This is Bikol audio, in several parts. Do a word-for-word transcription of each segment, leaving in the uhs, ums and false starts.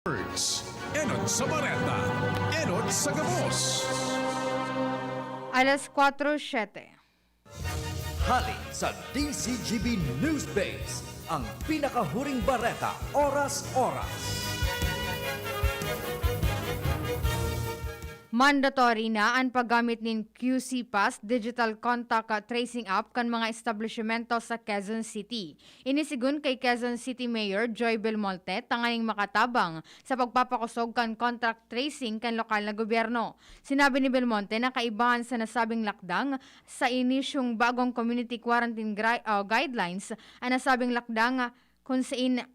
Enot sa bareta, enot sa gabos. Alas kwatro siyete. Hali sa D Z G B News Base, ang pinakahuring bareta, oras-oras. Mandatory na an paggamit nin Q C Pass digital contact tracing app kan mga establisimento sa Quezon City. Ini sigon kay Quezon City Mayor Joy Belmonte tanganing makatabang sa pagpapakosog kan contact tracing kan lokal na gobyerno. Sinabi ni Belmonte na kaibahan sa nasabing lakdang sa inisyong bagong community quarantine gri- ah, guidelines, ang nasabing lakdang kun sain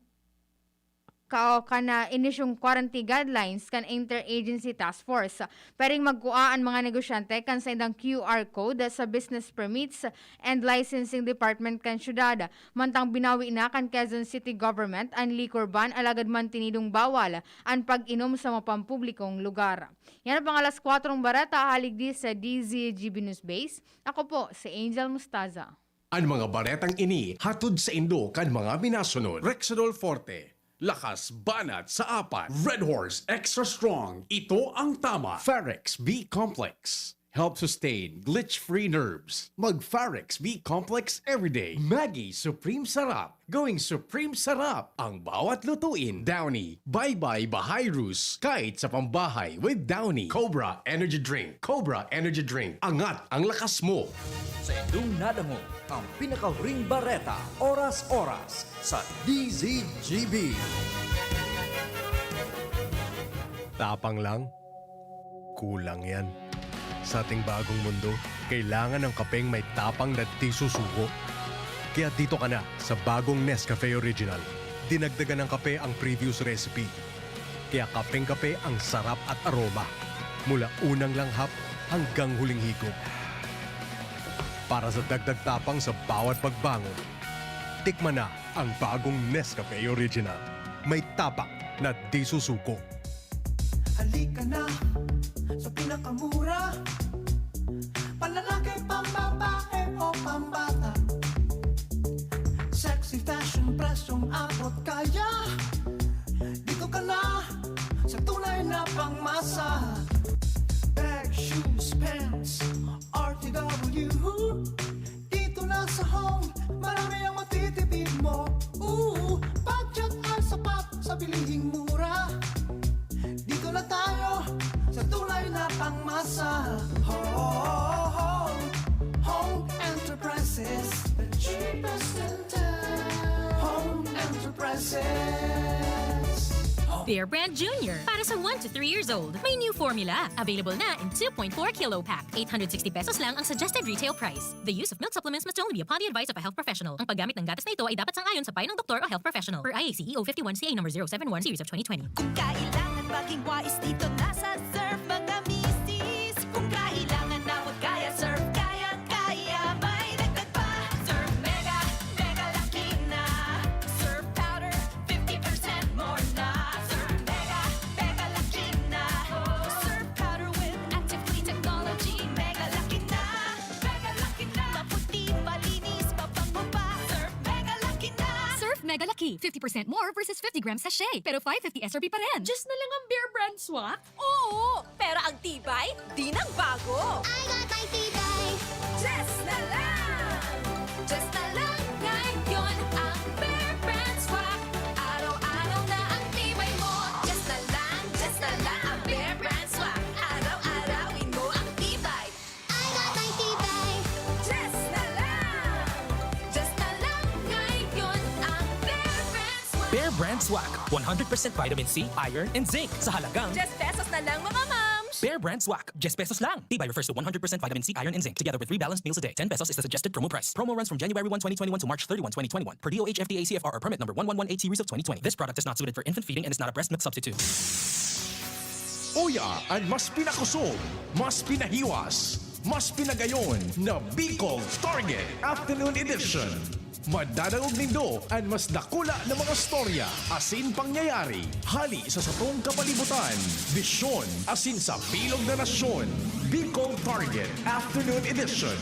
kao kan inisyong quarantine guidelines kan Interagency Task Force. Pwedeng magkua an mga negosyante kan saindang Q R code sa Business Permits and Licensing Department kan syudad. Mantang binawi na kan Quezon City Government an liquor ban, alagad mantinidong bawal an pag-inom sa mga pampublikong lugar. Yan ang pangalas kwatrong bareta, haligdi sa D Z G B News Base. Ako po, si Angel Mustaza. An mga baretang ini hatod saindo kan mga minasunod: Rexidol Forte, lakas banat sa apat. Red Horse Extra Strong, ito ang tama. Farex B Complex, help sustain glitch-free nerves. Mag Farex B Complex everyday. Maggi Supreme Sarap, going Supreme Sarap ang bawat lutuin. Downy, bye-bye bahayrus kahit sa pambahay with Downy. Cobra Energy Drink, Cobra Energy Drink, angat ang lakas mo. Saindong nadangog ang pinakahuring bareta, oras-oras sa D Z G B. Tapang lang? Kulang yan. Sa ating bagong mundo, kailangan ng kapeng may tapang na di susuko. Kaya dito ka na sa bagong Nescafe Original. Dinagdagan ng kape ang previous recipe. Kaya kapeng-kape ang sarap at aroma. Mula unang langhap hanggang huling higop. Para sa dagdag tapang sa bawat pagbangon, tikman na ang bagong Nescafe Original. May tapang na di susuko. Halika na sa pinakamura. Panlalaki, pambabae o pambata. Sexy fashion, presyong abot kaya. Dito ka na sa tunay na pangmasa. Bag, shoes, pants, R T W. Dito na sa Home, marami ang matitipid mo. Ooh, budget ay sapat sa bilihing mura. Dito na tayo sa tunay na pangmasa. Home, Home Enterprises, the cheapest in town. Home Enterprises. Bear Brand Junior, para sa one to three years old. May new formula. Available na in two point four kilo pack. Eight hundred sixty pesos lang ang suggested retail price. The use of milk supplements must only be upon the advice of a health professional. Ang paggamit ng gatas na ito ay dapat sang-ayon sa payo ng doktor o health professional. Per I A C E O fifty-one C A number zero seven one series of twenty twenty. Kung kailangan maging wais, dito na sa Surf, mga misis. Kung kailangan na huwag kaya, Surf, kaya, kaya. May dagdag pa. Surf Mega, Mega Laki na. Surf Powder, fifty percent more na. Surf Mega, Mega Laki na. Surf Powder with active clean technology. Mega Laki na, Mega Laki na. Maputi, malinis, mabango pa. Surf Mega Laki na. Surf Mega Laki, fifty percent more versus fifty gram sachet, pero five fifty S R P pa rin. Diyos na lang ang Bear Brand Swak? Oo! Pero ang tibay, di nagbago. I got my tibay. Just na lang! Just na lang ngayon ang Bear Brand Swak. Araw-araw na ang tibay mo. Just na lang, just na lang ang Bear Brand Swak. Araw-arawin mo ang tibay. I got my tibay. Just na lang! Just na lang ngayon ang Bear Brand Swak. Bear Brand Swak, one hundred percent vitamin C, iron, and zinc sa halagang Diyes pesos na lang, mga mams! Bear Brand Swak, diyes pesos lang. Tibay refers to one hundred percent vitamin C, iron, and zinc, together with three balanced meals a day. Ten pesos is the suggested promo price. Promo runs from January one, twenty twenty-one to March thirty-one, twenty twenty-one, per D O H F D A C F R or permit number one one one eight series of twenty twenty. This product is not suited for infant feeding and is not a breast milk substitute. Uya an mas pinakusog, mas pinahiwas, mas pinagayon na Bicol Target Afternoon Edition. Madadangog nindo an mas dakula na mga storya asin pangyayari hali sa satong kapalibutan, bisyon asin sa bilog na nasyon. Bicol Target Afternoon Edition.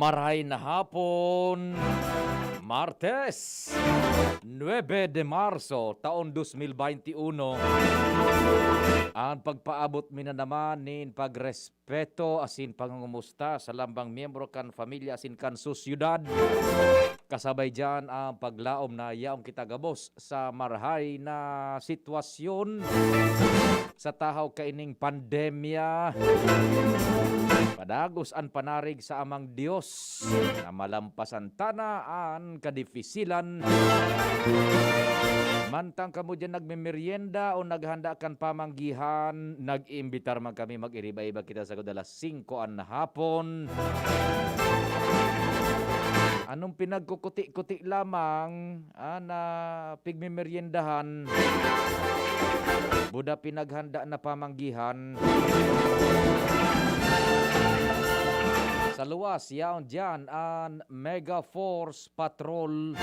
Maray na hapon, Martes, nuebe de Marso, taon dos mil baynte uno. An pagpaabot mi na naman nin pagrespeto asin pangungumusta sa lambang miyembro kan pamilya asin kan sosyedad. Kasabay diyan ang paglaom na yaon kita gabos sa marahay na sitwasyon sa tahaw kaining pandemya. Padagos an panarig sa Amang Dios na malampasan ta na an kadifisilan. Mantang kamo diyan nagmemeryenda o naghanda kan pamanggihan, nag-iimbitar man kami, mag-iriba-iba kita sagkod alas singko an hapon. Anong pinagkukuti-kuti lamang, ah, na pigmemeryendahan, buda pinaghanda na pamanggihan. Sa luwas, yaon diyan an Mega Force Patrol,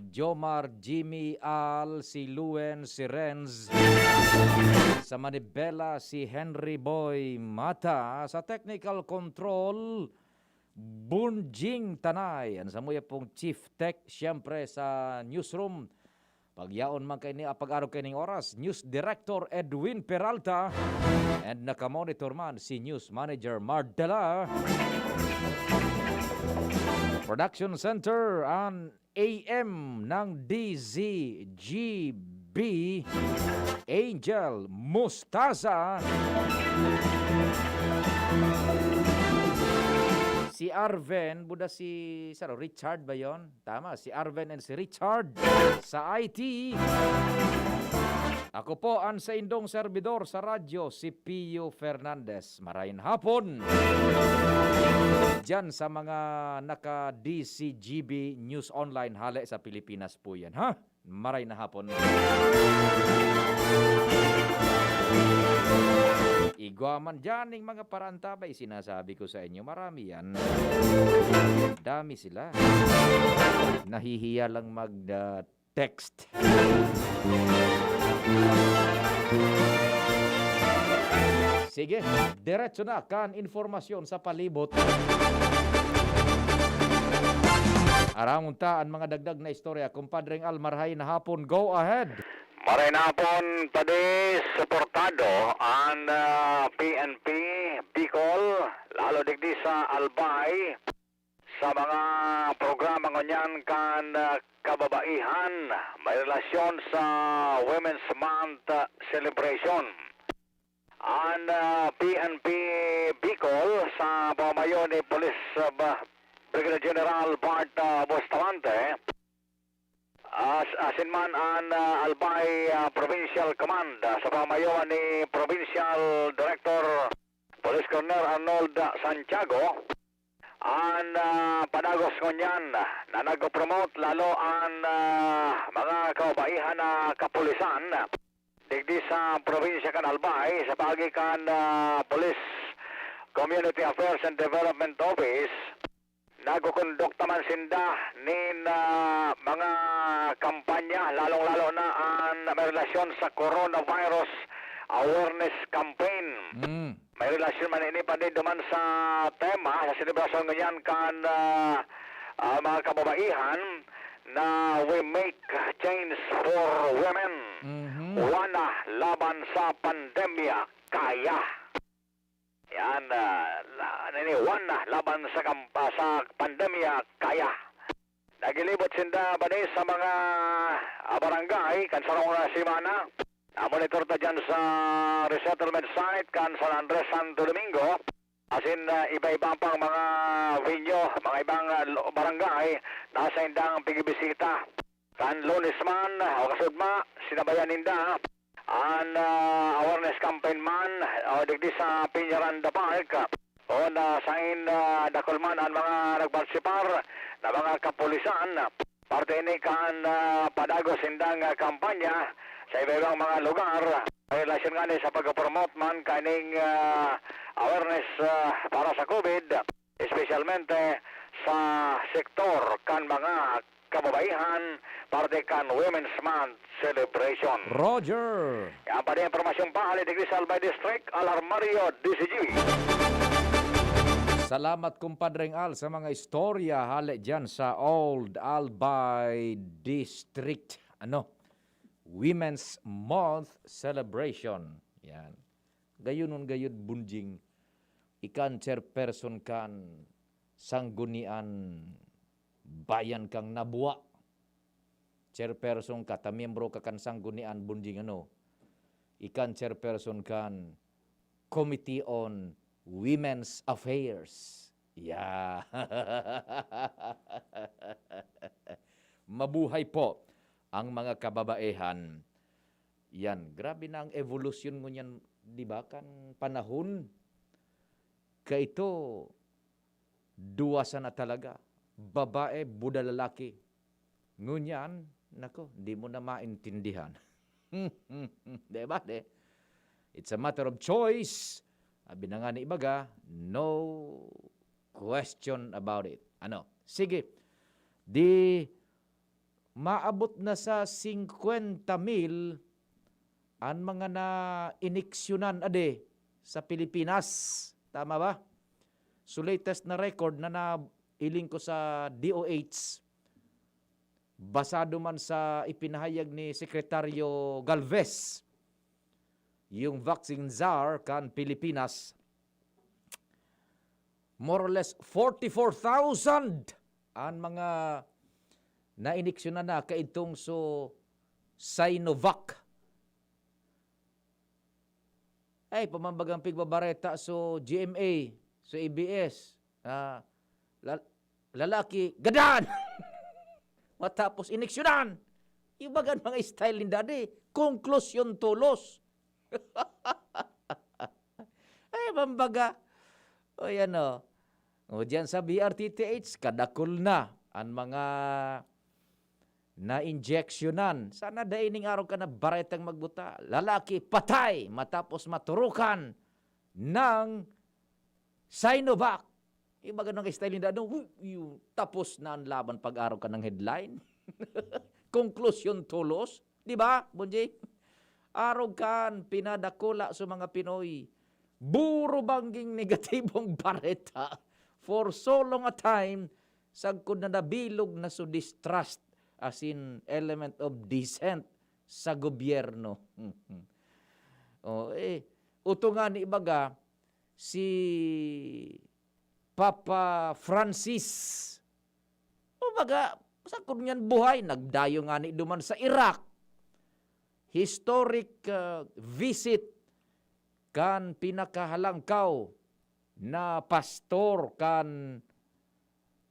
Jomar, Jimmy, Al, si Luen, si Renz. Sa manibela, si Henry Boy Mata. Sa technical control, Bunjing Tanay, an samuya pong Chief Tech, siyempre sa newsroom. Pagyaon man kaini, ah, pag-arog kaining oras, News Director Edwin Peralta, and nakamonitor man si News Manager Mardela. Production Center, an A M ng D Z G B, Angel Mustaza. Si Arven, buda si, saro, Richard ba yon? Tama, si Arven and si Richard sa I T. Ako po ang saindong serbidor sa radyo, si Pio Fernandez. Maray na hapon. Diyan sa mga naka-D C G B News Online, hale sa Pilipinas po yan, ha? Maray na hapon. Igwa man dyan ning mga paraantabay, sinasabi ko sa inyo, marami yan. Dami sila. Nahihiya lang mag, ah, text. Sige, diretso na kan informasyon sa palibot. Aramon ta an mga dagdag na istorya. Kumpadreng Al, maray na hapon, go ahead. Maray na hapon, Padi, suportado an, ah, P N P Bicol, lalo digdi sa Albay, sa mga programa ngunyan kan, ah, kababaihan may relasyon sa Women's Month, ah, celebration. An, ah, P N P Bicol sa pamamayo ni Police, ah, ba-, Brigadier General Bart, ah, Bustamante, as-, asin man an, ah, Albay, ah, Provincial Command, ah, sa pamamayo ni Provincial Director Police Colonel Arnold Santiago, an, ah, padagos ngunyan na nagpo-promote lalo an, ah, mga kababaihan na kapulisan digdi sa probinsya kan Albay sa paagi kan, ah, Police Community Affairs and Development Office. Nagkukondukta man sinda nin, ah, mga kampanya, lalong-lalo na an may relasyon sa coronavirus awareness campaign. Mm. May relasyon man ini, Padi, duman sa tema sa selebrasyon ngunyan kan, ah, ah, mga kababaihan na We Make Change for Women. Mhm. Wana laban sa pandemya, kaya. Yan, ah, la-, niniwan na laban sa kampa-, sa pandemya, kaya. Nagilibot sinda, Padi, sa mga, ah, barangay kan sarong, ah, semana. Namonitor ta diyan sa resettlement site kan San Andres, Santo Domingo. Asin, ah, iba-iba pang mga venue, mga ibang, ah, lo-, barangay na saindang pigibisita. Kan Lunes man o kasugma, sinabayan ninda an, ah, awareness campaign man, o digdi sa Peñaranda Park, o na sain, ah, dakul man an mga nagpartisipar na mga kapulisan. Parte ini kan, ah, padagos nindang, ah, kampanya sa iba-ibang mga lugar. May relasyon ngani sa pagpo-promote man kaning, ah, awareness, ah, para sa COVID, espesyalmente sa sektor kan mga kababaihan, parte kan Women's Month celebration. Roger! Yan pa rin impormasyon pa, hali digdi sa Albay District, Alarmario, D C G. Salamat, Kumpadreng Al, sa mga istorya hale diyan sa Old Albay District. Ano? Women's Month Celebration. Yan. Gayunon gayud, Bunjing, ikan chairperson kan Sanggunian Bayan kang Nabua. Chairperson ka, ta miyembro ka kan Sanggunian, Bunjing, ano? Ikan chairperson kan Committee on Women's Affairs. Yeah. Mabuhay po ang mga kababaehan. Yan, grabe na ang evolusyon ngunyan, di ba, kan panahon. Kaito, duwa sana talaga. Babae, buda lalaki. Ngunyan, nako, di mo na maintindihan. Di ba, di? It's a matter of choice. Abi na nga ni ibaga, no question about it. Ano? Sige. Di maabot na sa singkwenta mil an mga nainiksyonan ade sa Pilipinas. Tama ba? So, latest na record na nailing ko sa D O H, basado man sa ipinahayag ni Sekretaryo Galvez, yung vaccine czar kan Pilipinas, more or less forty-four thousand an mga nainiksyonan na kaidtong so Sinovac. Ay, pamambagang pigbabareta so G M A, so A B S, ah, la-, lalaki, gadan! Matapos iniksyonan! Ibagan mga style ninda di, konklusyon tolos. Ay, mambaga. O, yan, o. O, diyan sa B R T T H, kadakul na an mga nainjeksyonan. Sana dai ning araw ka na baretang magbuta. Lalaki, patay matapos maturukan ng Sinovac. Iba ganun ang style ninda, no? Hu-, yu-, tapos na ang laban pag-araw ka ng headline. Konklusyon tolos. Di ba, Bonjing? Arog kan pinadakula sa mga Pinoy. Buro bangging negatibong bareta for so long a time, sagkod na nabilog na so distrust, as in element of dissent sa gobyerno. O, eh, uto nga ni ibaga, si Papa Francis. O baga, sagkod ngunyan buhay, nagdayo ngani duman sa Iraq. Historic, ah, visit kan pinakahalangkaw na pastor kan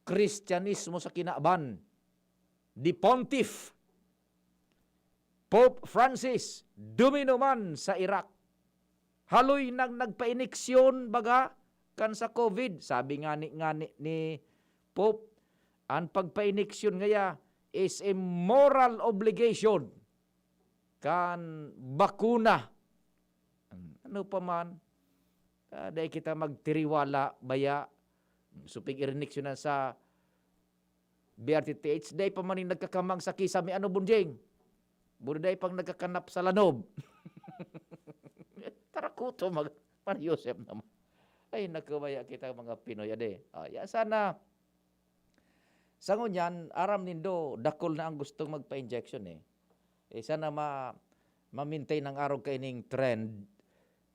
Kristyanismo sa kinaban, the Pontiff, Pope Francis, duminuman sa Iraq. Haloy nang nagpainiksyon, baga, kan sa COVID. Sabi ngani, ngani ni Pope, an pagpainiksyon ngaya is a moral obligation kan bakuna. Ano pa man, ah, dai kita magtiriwala baya. So, pig-iniksyonan sa B R T T H, dai pa man nin nagkakamang sa kisame, ano, Bonjing? Buro dai pang nagkakanap sa lanob. Tarakuto, mag-, Mario Joseph naman. Ay, naku, baya kita mga Pinoy, ade. Ah, ya, sana, sa ngunyan, aram nindo, dakul na ang gustong magpa-injection, eh. Eh, sana ma-, ma-maintain ang arog kaining trend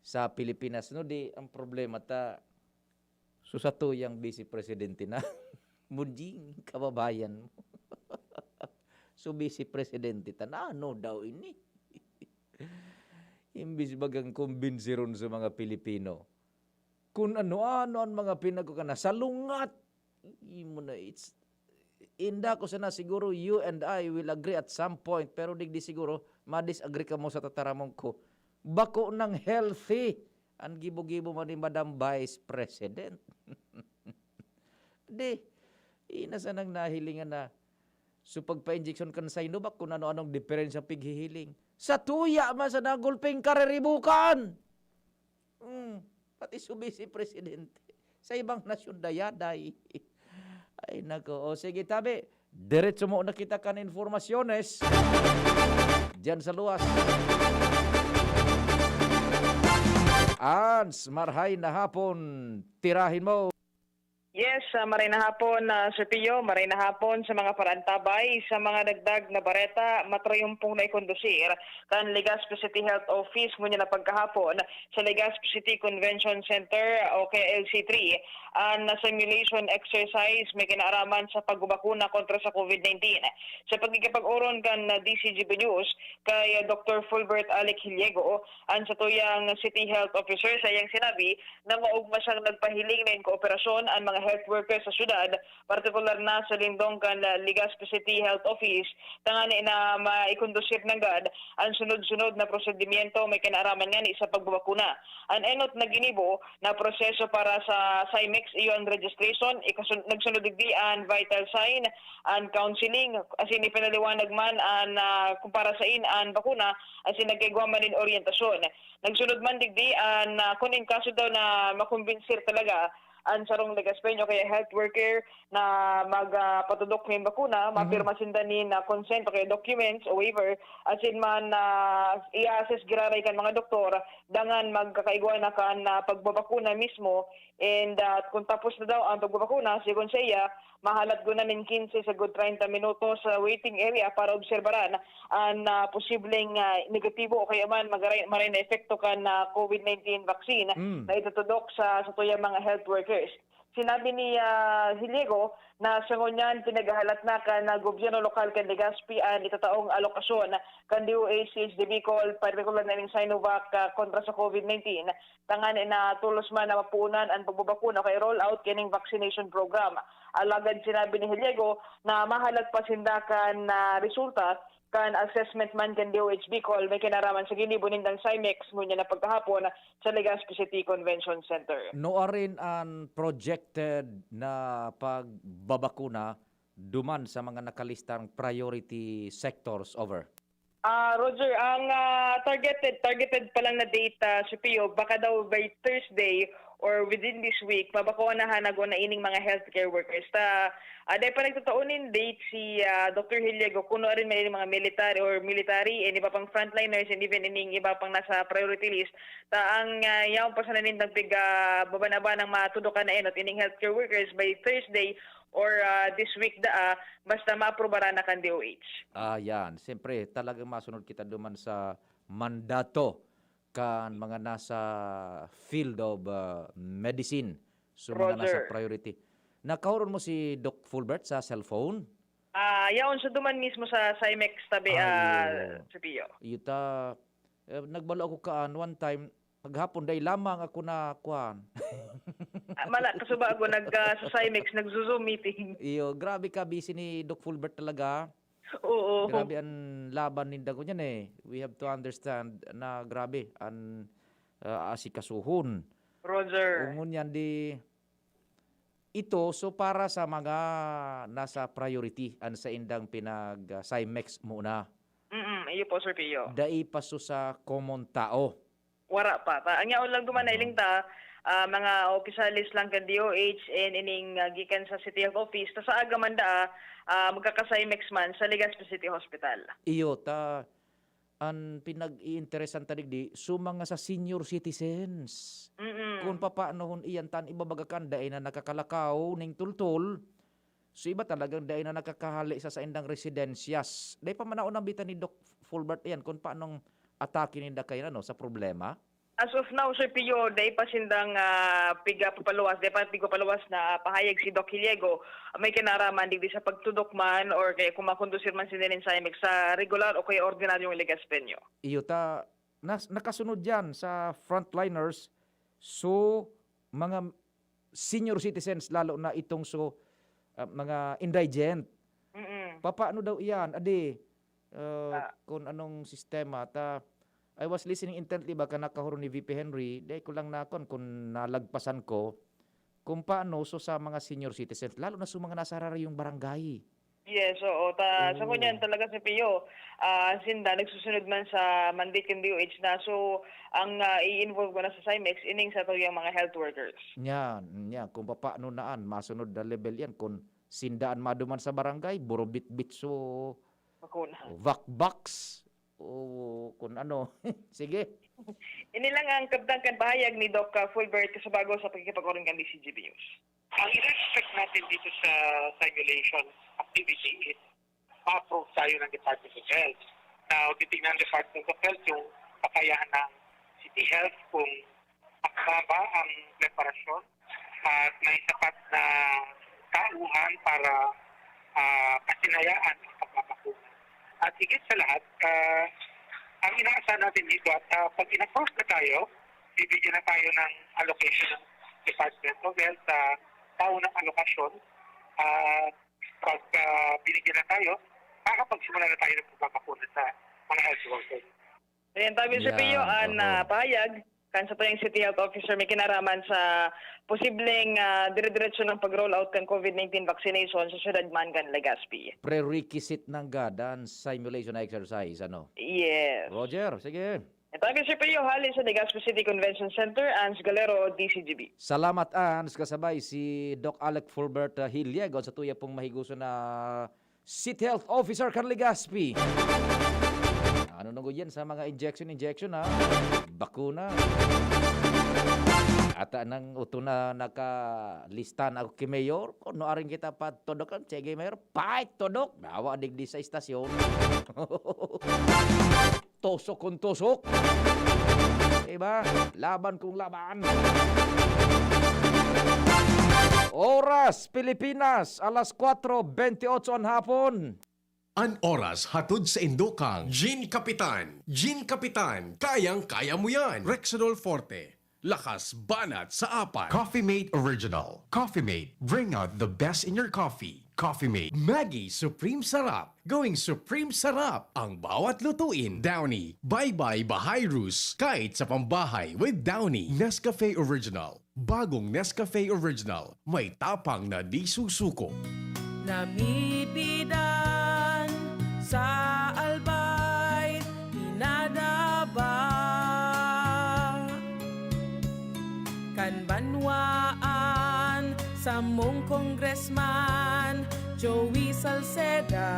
sa Pilipinas, no? Di, ang problema ta, so, sa tuyang Vice Presidente na, Bonjing, kababayan mo. So, Vice Presidente ta, na ano daw ini? Imbis bagang kumbinsiron sa mga Pilipino, kun ano-ano ang mga pinagkukan na salungat. Imo na, it's, inda ko sana siguro, you and I will agree at some point, pero digdi siguro, ma-disagree kamo sa tataramon ko. Bako nang healthy ang gibo-gibo man ni Madam Vice President. Di, ina sanang nahilingan na. So, pagpa-injection kan Sinovac, kung ano-anong diferensya pighihiling. Sa tuya man sa nagulping kariribukan! Hmm, pati su Vice Presidente. Sa ibang nasyon, dayaday. Ay, nako. O, sige, tabi. Diretso mo na kita kan informasyones. Diyan sa luwas. Ans, marhay na hapon. Tirahin mo. Yes, ah, maray na hapon, ah, Sir Pio, maray na hapon sa mga parantabay. Sa mga dagdag na bareta, matrayumpong na ikondusir kan Legazpi City Health Office ngunyan na pagkahapon sa Legazpi City Convention Center o K L C three an simulation exercise may kinaaraman sa pagbabakuna kontra sa COVID nineteen. Sa pagkikipag-oron kan, ah, D C G B News kay, ah, Doktor Fulbert Alec Hiliego, an satuyang City Health Officer, sa iyang sinabi, na maogma siyang nagpahiling nin kooperasyon an mga health worker sa syudad, partikular na sa lindong kan Legazpi City Health Office, tangani na maikondusir nanggad an sunod-sunod na prosedimyento may kinaaraman ngani sa pagbabakuna. An enot na ginibo na proseso para sa Cymex iyo an registration, ikasun-, nagsunod digdi an vital sign, an counseling, asin ipinaliwanag man an, ah, kung para sain an bakuna, asin nagkaigwa man nin oryentasyon. Nagsunod man digdi an, ah, kun in kaso daw na makumbinsir talaga an sarong Legaspeño kaya health worker na mag, ah, patudok nin bakuna, Mhm. mapirma sinda nin, ah, consent o kaya documents o waiver, asin man, ah, i-assess giraray kan mga doktor, dangan magkakaigwa na kan, ah, pagbabakuna mismo. And, ah, kung tapos na daw ang pagbabakuna, sigon saiya, mahalat guna nin quince sagod treinta minutos sa waiting area para obserbaran an, ah, posibleng, ah, negatibo o kaya man magaray-, maray na epekto kan, ah, COVID nineteen vaccine Mm. na itutudok sa satuyang mga health workers. Sinabi ni, ah, Hiliego na sa ngunyan pinaghahalat na kan, ah, gobyerno lokal kan Legazpi an itataong alokasyon kan D O H C H D Bicol, partikular na ning Sinovac, ah, kontra sa COVID nineteen. Tanganing na tolos man na mapuonan an pagbabakuna o kaya roll out kining vaccination program. Alagad sinabi ni Hiliego na mahalat pa sinda kan, ah, resulta kan assessment man kan D O H Bicol may kinaraman sa ginibo nindang Cymex ngunyan na pagkahapon sa Legazpi City Convention Center. Nuarin an projected na pagbabakuna duman sa mga nakalistang priority sectors? Over. Ah, Roger, ang, ah, targeted targeted pa lang na date, ah, Sir Pio, baka daw by Thursday or within this week, mabakunahan na guna ining mga healthcare workers. Ta, ah, dai pa nagtutao nin date si, ah, Doktor Hiliego, kuno arin may mga military or military and iba pang frontliners and even ining iba pang nasa priority list. Ta ang, ah, yaon pa sana nindang pig, ah, baban-aban ang matudokan na enot ining healthcare workers by Thursday or, ah, this week daa, basta maaprubaran na kan D O H. Ah, yan. Siyempre, talagang masunod kita duman sa mandato kan mga nasa field of, ah, medicine. So, mga nasa Roger. Priority. Nakahuron mo si Doc Fulbert sa cellphone? Ah, yaon sa duman mismo sa Cymex tabi, Ay, ah, oo. Sa Pio. Yuta, eh, nagbalo ako kaan, one time, maghapon, dai lamang ako na, kuwan. Ah, mala, kasubago, nag, ah, sa Cymex, nagzo-Zoom meeting. Iyo, grabe ka, busy ni Doc Fulbert talaga. Oo. Grabe ang laban ninda ko niyan eh. We have to understand na grabe ang, ah, asikasuhon. Roger. Ngunyan di ito, so para sa mga nasa priority, ang saindang pinag, ah, Cymex muna. Mm, iyo po, Sir Pio. Dai pa so sa common tao. Wara pa. Ta, ang yaon lang duman na Oo. ining ta, ah, mga opisyales lang kan D O H and ining, ah, gikan sa City Health Office. Ta sa aga man daa, ah, magkaka-Cymex man sa Legazpi City Hospital. Iyo, ta, an pinag-iinteresan ta digdi, so mga sa senior citizens. Mm-mm. Kung papaanohon iyan, tan ibabaga kan dai na nakakalakaw ning tultol, so iba talagang dai na nakakahale sa saindang residensyas. Dai pa man naunambitan ni Doc Fulbert iyan kung paanong atake ninda kay ano, sa problema? As of now, Sir Pio, dai pa sindang, ah, piga papaluwas, dai pa piga paluwas na pahayag si Doc Hiliego, may kinaraman digdi sa pagtudok man or kaya kung makondusir man sinda nin Cymex sa regular o kaya ordinaryong Legazpeño. Iyo ta, nas-, nakasunod yan sa frontliners, so mga senior citizens, lalo na itong so, ah, mga indigent. Mm-mm. Papaano daw iyan? Adi, uh, Ah. kung anong sistema. Ta, I was listening intently baka nakahuron ni V P Henry, di ko lang nakon kung nalagpasan ko, kung paano so sa mga senior citizens, lalo na sa mga nasa hararayong barangay. Yes, oo. Ta, sa Oo. ngunyan talaga, Sir Pio, ah, sinda nagsusunod man sa mandate kan D O H na. So, ang, ah, i-involve ko na sa Cymex, ining sa tuyang mga health workers. Yan, yan. Kung papaano naan, masunod na level yan. Kung sindaan maduman sa barangay, buro bitbit so Bakuna. Vakbaks, o kung ano. Sige. Ini lang ang kabtang kan pahayag ni Doc, ah, Fulbert Kasubago sa pakikipag-oron kan D C G B News. Ang edad Natin dito sa simulation activity is ma-approve tayo ng Department of Health. Now, titignan ng Department of Health yung kakayahan ng City Health kung akma ba ang preparasyon at may sapat na tauhan para, ah, pasinayaan ang pagbabakuna. At higit sa lahat, ah, ang inaasahan natin dito at, ah, pag in-approve na tayo, bibigyan na tayo ng allocation ng Department of Health sa taunang alokasyon. At pag, ah, binigyan na tayo, makakapagsimula na tayo ng pagbabakuna sa mga health workers. Ayan, tabi sa Yan, Pio, ang, oo. ah, pahayag kan satuyang City Health Officer may kinaraman sa posibleng, ah, dire-diretso ng pag-roll out kan COVID nineteen vaccination sa syudad man kan Legazpi. Prerequisite nanggad an simulation exercise, ano? Yes. Roger, sige. Ito ang Mister Pio, hali sa Legazpi City Convention Center, Ans Galero, D C G B. Salamat, Ans. Kasabay si Doc Alec Fulbert, ah, Hilyeg, o sa tuya pong mahiguso na City Health Officer kan Legazpi. Ano na yan sa mga injection, injection, ha? Bakuna. Ata nang uto na nakalista na ako ki Mayor. Kung no aring kita pa todokan, sige, Mayor, fight todok. Dawa digdi sa istasyon. Tusok kung tusok. Diba? Laban kung laban. Oras, Pilipinas, alas kwatro bentiocho an hapon. An oras hatod sa indokang Gin Kapitan. Gin Kapitan, kayang-kaya mo yan. Rexidol Forte, lakas banat sa apat. Coffee Mate Original. Coffee Mate, bring out the best in your coffee. Coffee Mate. Maggi Supreme Sarap. Going Supreme Sarap ang bawat lutuin. Downy. Bye-bye Bahayrus. Kahit sa pambahay with Downy. Nescafe Original. Bagong Nescafe Original. May tapang na di susuko. Namipidan sa Albay, pinadaba. Kan banwaan, samong congressman, Joey Salceda.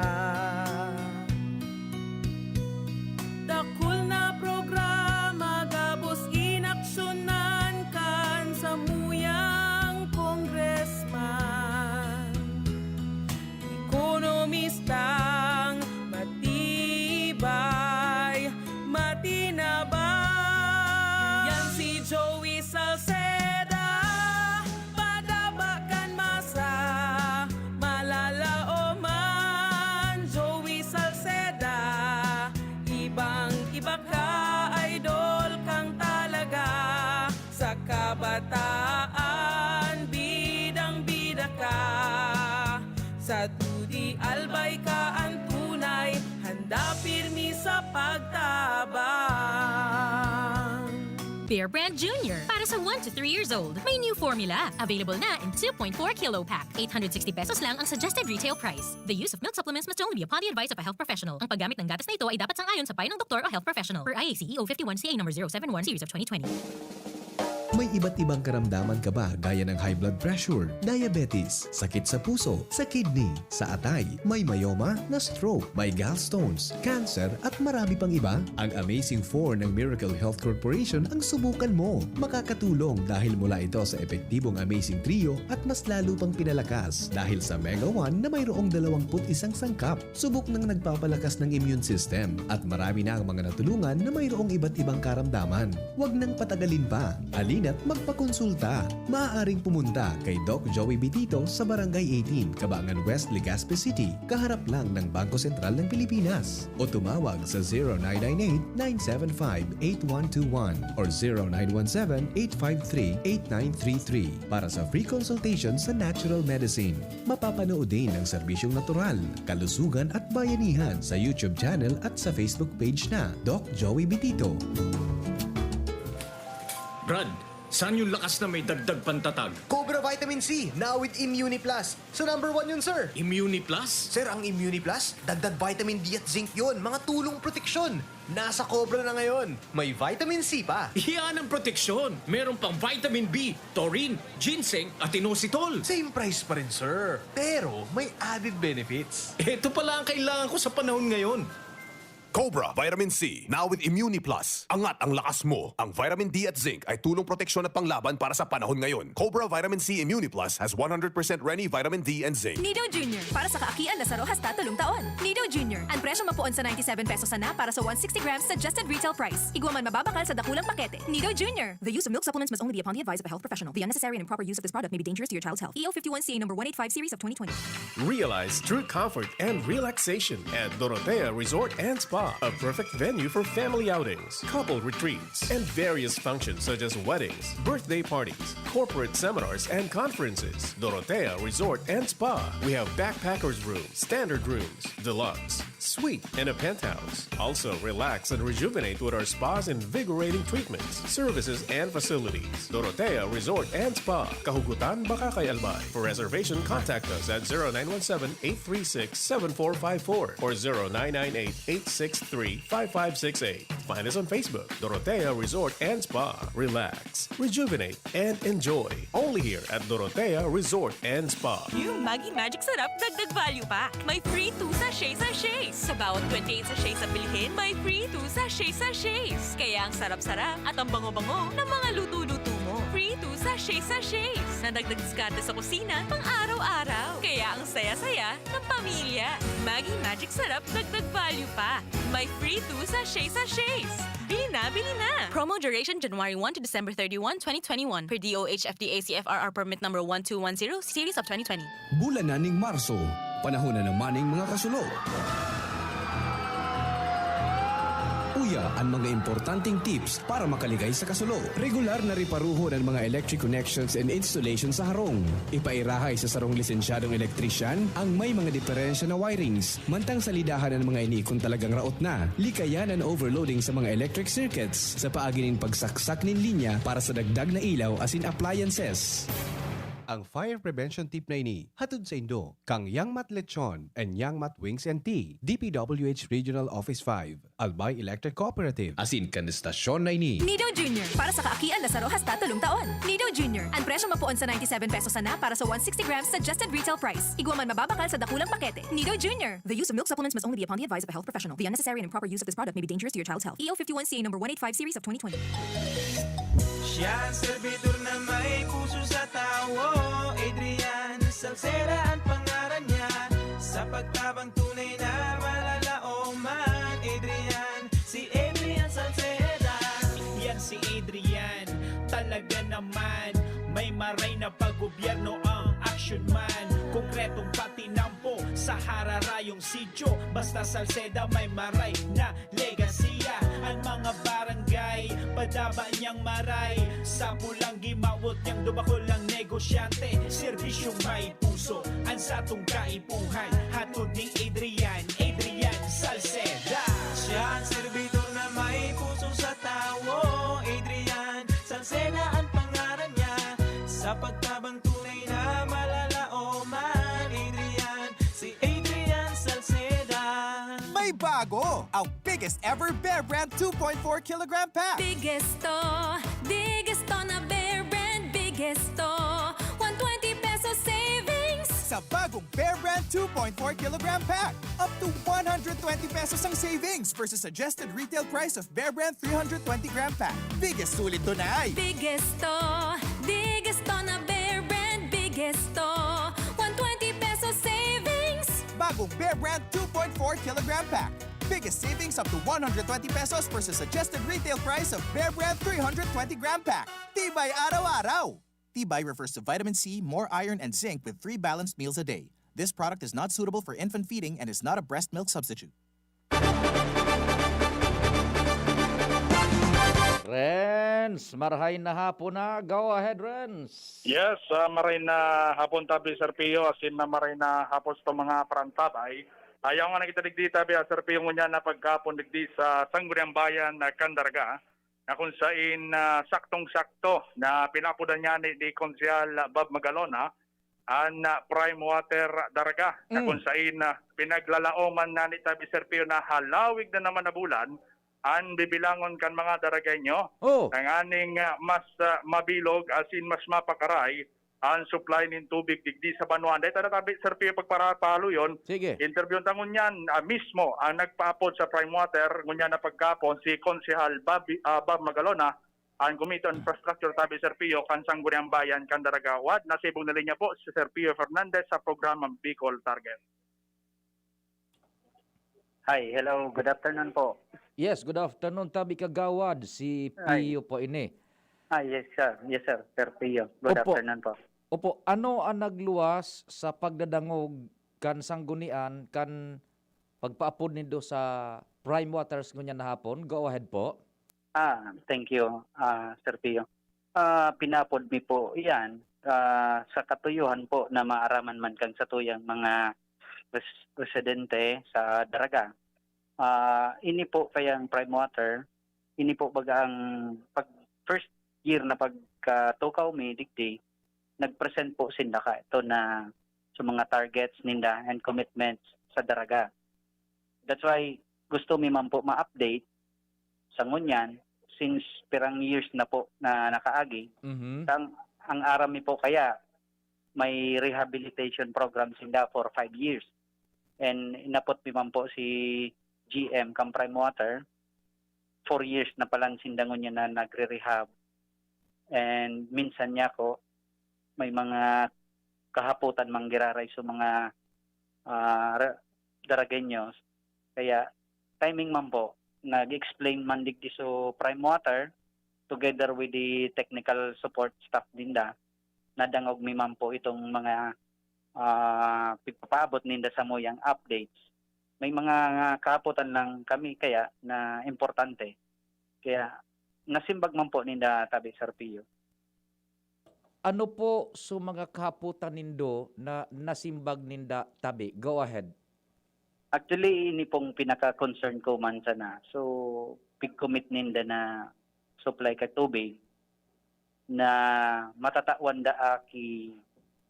Dakul na programa gabos inaksyonan kan samuyang congressman. Ekonomistang matibay, matinabang. Yan si Joey Salceda, padaba kan masa, malalaoman. Joey Salceda, ibang-iba ka, idol kang talaga. Sa kabataan, bidang-bida ka. Sa dudi, albay ka an tunay, handa pirmi sa pagtabang. Bear Brand Junior, para sa one to three years old. May new formula. Available na in two point four kilo pack. Eight hundred sixty pesos lang ang suggested retail price. The use of milk supplements must only be upon the advice of a health professional. Ang paggamit ng gatas na ito ay dapat sang-ayon sa payo ng doktor o health professional. Per I A C E O fifty-one C A number zero seven one series of twenty twenty. May iba't ibang karamdaman ka ba, gaya ng high blood pressure, diabetes, sakit sa puso, sa kidney, sa atay, may myoma, na-stroke, may gallstones, cancer, at marami pang iba? Ang Amazing Four ng Miracle Health Corporation ang subukan mo. Makakatulong dahil mula ito sa epektibong Amazing Trio at mas lalo pang pinalakas dahil sa Mega One na mayroong dalawampu't isang sangkap. Subok ng nagpapalakas ng immune system at marami na ang mga natulungan na mayroong iba't ibang karamdaman. Huwag nang patagalin pa. Halina't magpakonsulta. Maaaring pumunta kay Doc Joey Bitito sa Barangay eighteen, Cabangan West, Legazpi City, kaharap lang ng Bangko Sentral ng Pilipinas. O tumawag sa zero nine nine eight, nine seven five, eight one two one or zero nine one seven, eight five three, eight nine three three para sa free consultation sa natural medicine. Mapapanood din ang serbisyong natural, kalusugan at bayanihan sa YouTube channel at sa Facebook page na Doc Joey Bitito. Brad, saan yung lakas na may dagdag pantatag? Cobra Vitamin C, now with Immuni Plus. So number one yun, sir. Immuni Plus? Sir, ang Immuni Plus, dagdag vitamin D at zinc yun, mga tulong proteksyon. Nasa Cobra na ngayon. May vitamin C pa. Iyan ang proteksyon. Meron pang vitamin B, taurine, ginseng at inositol. Same price pa rin, sir. Pero may added benefits. Ito pala ang kailangan ko sa panahon ngayon. Cobra Vitamin C, now with Immuni Plus. Angat ang lakas mo. Ang vitamin D at zinc ay tulong proteksyon at panglaban para sa panahon ngayon. Cobra Vitamin C Immuni Plus has one hundred percent Reni vitamin D and zinc. Nido Junior, para sa kaakian na saro hasta tolong taon. Nido Junior, ang presyong mapoon sa ninety-seven pesos sana para sa one sixty grams suggested retail price. Igwa man mababakal sa dakulang pakete. Nido Junior. The use of milk supplements must only be upon the advice of a health professional. The unnecessary and improper use of this product may be dangerous to your child's health. E O fifty-one C A number one eight five series of twenty twenty. Realize true comfort and relaxation at Dorotea Resort and Spa, a perfect venue for family outings, couple retreats, and various functions such as weddings, birthday parties, corporate seminars, and conferences. Dorotea Resort and Spa. We have backpackers room, standard rooms, deluxe, suite, and a penthouse. Also, relax and rejuvenate with our spa's invigorating treatments, services, and facilities. Dorotea Resort and Spa, Kahugutan, Bacacay, Albay. For reservation, contact us at zero nine one seven, eight three six, seven four five four or zero nine nine eight, eight six three, five five six eight. Find us on Facebook, Dorotea Resort and Spa. Relax, rejuvenate, and enjoy. Only here at Dorotea Resort and Spa. Yung Maggi Magic Sarap Dagdag Value Pack. May free two sachet sachets. Sa bawat twenty-eight sachets na bilhin, may free two sachet sachets. Kaya ang sarap-sarap at ang bango-bango ng mga luto-luto mo. Free two sachet sachets. Nadagdag diskarte sa kusina pang araw-araw. Kaya ang saya-saya ng pamilya. Maggi Magic Sarap Dagdag Value Pack. May free two sachet sachets. Bili na, bili na! Promo duration January one to December thirty-one, twenty twenty-one, per D O H F D A C F R R permit number one two one zero, series of twenty twenty. Bulan na ning Marso, panahon na naman ning mga kasulo. Uya, an mga importanteng tips para makaligay sa kasulo. Regular na reparuhon an mga electric connections and installation sa harong. Ipairahay sa sarong lisensyadong elektrisyan ang may mga diferensya na wirings, mantang salidahan an mga ini kun talagang raot na. Likayan an overloading sa mga electric circuits sa paagi nin pagsaksak nin linya para sa dagdag na ilaw asin appliances. Ang fire prevention tip na ini hatod saindo kan Yangmat Lechon and Yangmat Wings and Tea, D P W H Regional Office five, Albay Electric Cooperative, asin kan estasyon na ini. Nido Junior, para sa kaakian na saro hasta tolong taon. Nido Junior, ang presyong mapoon sa ninety-seven pesos sana para sa one sixty grams suggested retail price. Igwa man mababakal sa dakulang pakete. Nido Junior. The use of milk supplements must only be upon the advice of a health professional. The unnecessary and improper use of this product may be dangerous to your child's health. E O fifty-one C A number one eight five series of twenty twenty. Siya ang servidor na may puso sa tawo. Adrian Salceda ang pangaran niya. Sa pagtabang tunay na malalaoman. Adrian, si Adrian Salceda. Yan si Adrian, talaga naman. May maray na pag-gobyerno ang action man. Konkretong patinampo sa hararayong sityo. Basta Salceda may maray na legasiya. Ang mga barangay, padaba niyang maray. Sa pulang gimawot niyang dubakol ang negosyante. Serbisyong may puso, ang satong kaipuhan. Hatod ni Adrian, Adrian Salceda. Siya ang servidor na may puso sa tawo. Adrian Salceda ang pangaran niya. Sa pagtabang tunay na malalaoman. Adrian, si Adrian Salceda. May bago! Ang biggest ever Bear Brand two point four kilogram pack. Biggest to, biggest to na Bear Brand, biggest to. One twenty peso savings. Sa bagong Bear Brand two point four kilogram pack, up to one hundred twenty pesos ang savings versus suggested retail price of Bear Brand three hundred twenty gram pack. Biggest sulit to na ay. Biggest to, biggest to na Bear Brand, biggest to. One twenty peso savings. Bagong Bear Brand two point four kilogram pack. Biggest savings up to one hundred twenty pesos versus suggested retail price of Bear Brand three hundred twenty gram pack. Tibay araw-araw! Tibay refers to vitamin C, more iron, and zinc with three balanced meals a day. This product is not suitable for infant feeding and is not a breast milk substitute. Renz, marahay na hapon na. Go ahead, Renz. Yes, uh, maray na hapon tabi, Sir Pio, asin na maray na hapon sa mga parantabay. Ayaw nga na kita digdi tabi, ah, Sir Pio, ngunyan na pagkapon digdi sa Sangguniang Bayan na Kandarga, na kung sain uh, saktong-sakto na pinapudan niya ni, ni Konsehal Bob Magalona, an ah, Prime Water Daraga, na kung sain ah, pinaglalaoman na ni Tabi Serpio na halawig na naman na bulan an bibilangon kan mga Daragenyo, oh. Tanganing ah, mas ah, mabilog asin mas mapakaray ang supply nin tubig digdi sa banwaan. Dahil tabi, Sir Pio, pagparapaluyon, sige, interview ta ngunyan ah, mismo ang nagpaapod sa Prime Water, ngunyan na pagkapon, si Konsehal Bobby, ah, Bob Magalona, ang Committee on Infrastructure, tabi, Sir Pio, kan Sangguniang Bayan kan Daraga. Wad, nasa ibong na linya po si Sir Pio Fernandez sa programang Bicol Target. Hi, hello, good afternoon po. Yes, good afternoon, tabi kagawad, si Pio po ini. Ah, yes, sir. Yes, sir. Sir Pio. Good Opo. Afternoon po. Opo, ano ang nagluwas sa pagdadangog kan sanggunian kan pagpaapod nindo sa Prime Waters ngunyan na hapon? Go ahead po. Ah, thank you, ah, Sir Pio. Ah, pinapod mi po iyan ah, sa katuyuhan po na maaraman man kan satuyang mga res- residente sa Daraga. Ah, ini po kayang Prime Water, ini po baga ang pag first year na pagkatukaw mi digdi, nag-present po sinda ka ito na sa mga targets ninda and commitments sa Daraga. That's why gusto mi man po ma-update sa ngunyan since pirang years na po na nakaagi. Mhm. Ang, ang aram mi po kaya may rehabilitation program sinda for five years. And inapot mi man po si G M kang Prime Water. Four years na palan sinda ngunyan na nagre-rehab. And minsan niya ko, may mga kahapotan mang giraray sa mga ah, ra- Daragueños. Kaya timing man po, nag-explain man digdi so Prime Water together with the technical support staff ninda, nadangog mi man po itong mga ah, pigpapaabot ninda sa muyang updates. May mga kahapotan lang kami kaya na importante. Kaya nasimbag man po ninda tabi Sir Pio. Ano po so mga kahapotan nindo na nasimbag ninda tabi? Go ahead. Actually, ini pong pinaka-concern ko man sana. So, pig-commit ninda na supply ka tubig na matatawan daa ki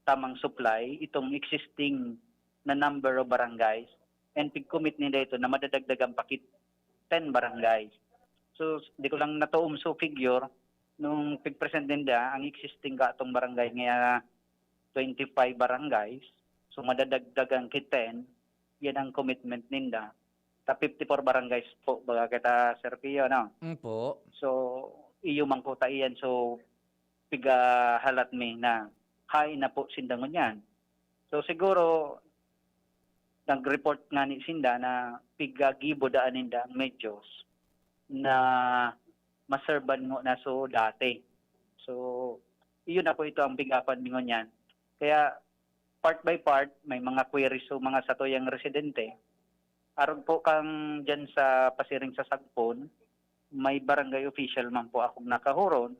tamang supply itong existing na number of barangays and pig-commit ninda ito na madadagdagan pa ki ten barangays. So, di ko lang natuom so figure nung pig-present ninda ang existing ka atong barangay nga twenty-five barangays. So, madadagdagan ki ten, yan ang commitment ninda. Sa fifty-four barangays po, baga kita, Sir Pio, no? Mm po. So, iyo man ko ta iyan. So, pigahalat mi na hain na po sinda ngunyan. So, siguro, nag-report nga ni sinda na pigagibo daan ninda ang medyos na maserban ngo na so dati. So, iyon na po ito ang pigapan mi ngunyan. Kaya, part by part, may mga queries so mga satuyang residente. Arog po kang dyan sa pasiring sa Sagpon, may barangay official man po akong nakahuron